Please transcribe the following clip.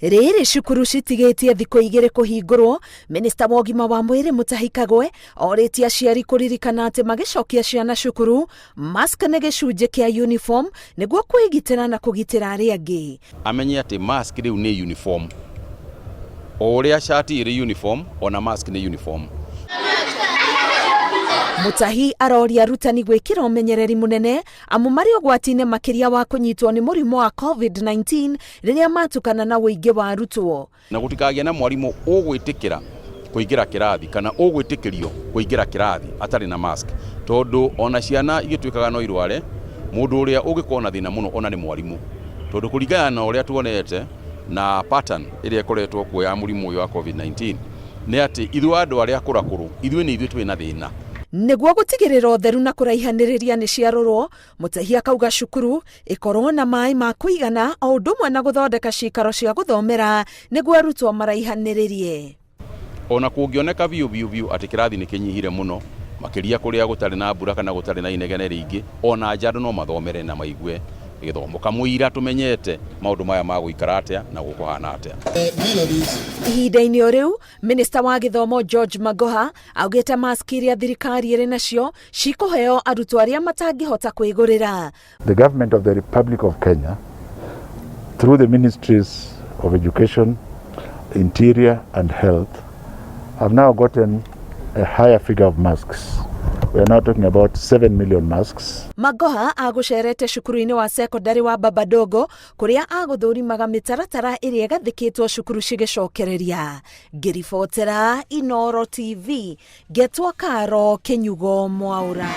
Rĩrĩ cukuru citigĩtie thikũ igĩrĩ kũhingũrwo, minista wa ũgima wa mwĩrĩ Mutahi Kagwe orĩtie aciari kũririkana atĩ magĩcokia ciana cukuru, mask nĩ gĩcunjĩ kĩa uniform nĩguo kwĩgitĩra na kũgitĩra arĩa angĩ. Amenye atĩ mask rĩu nĩ uniform. O ũrĩa cati ĩrĩ uniform, ona mask nĩ uniform. Mutahi aroria arutani gwĩkĩra ũmenyereri mũnene amu marĩ ũgwati-inĩ makĩria wa kũnyitwo nĩ mũrimũ wa COVID-19 rĩrĩa matukana na ũingĩ wa arutwo. Na gũtikagĩe na mwarimũ ũgwĩtĩkĩra kũingĩra kĩrathi kana ũgwĩtĩkĩrio kũingĩra kĩrathi atarĩ na mask, tondũ ona ciana igĩtuĩkaga no irware, mũndũ ũrĩa ũngĩkorwo na thĩna mũno ona nĩ mwarimũ, tondũ kũringana na ũrĩa tuonete na pattern ĩrĩa ĩkoretwo kuo ya mũrimũ ũyũ wa COVID-19 nĩ atĩ ithuĩ andũ arĩa akũrakũrũ, ithuĩ nĩ ithuĩ twĩ na thĩna. Nĩguo gũtigĩrĩra ũtheru na kũraihanĩrĩria nĩ ciarorwo, Mutahi akauga cukuru ĩkorwo na maĩ ma kũigana o ũndũ ũmwe na gũthondeka cikaro cia gũthomera nĩguo arutwo maraihanĩrĩrie. Ona kũngĩoneka biũ biũ biũ atĩ kĩrathi nĩ kĩnyihire mũno, makĩria kũrĩa gũtarĩ na mbura kana gũtarĩ na inegene rĩingĩ, ona nja andũ no mathomere na maigue gĩthomo. Kamũira tũmenyete maũndũ maya ma gũikara atĩa na gũkũhana atĩa. Ihinda-inĩ o rĩu, Minista wa gĩthomo George Magoha augĩte maski iria thirikari ĩrĩ nacio cikũheo arutwo arĩa matangĩhota kwĩgũrĩra. The government of the Republic of Kenya, through the ministries of Education, Interior and Health, have now gotten a higher figure of masks. We are now talking about 7 million masks. Magoha agũcerete cukuru-inĩ wa cekondarĩ wa Babadogo kũrĩa agũthũrimaga mĩtaratara ĩrĩa ĩgathĩkĩtwo cukuru cigĩcokereria. Ngĩribotera Inooro TV, ngetwo Karo Kĩnyugo Mwaũra.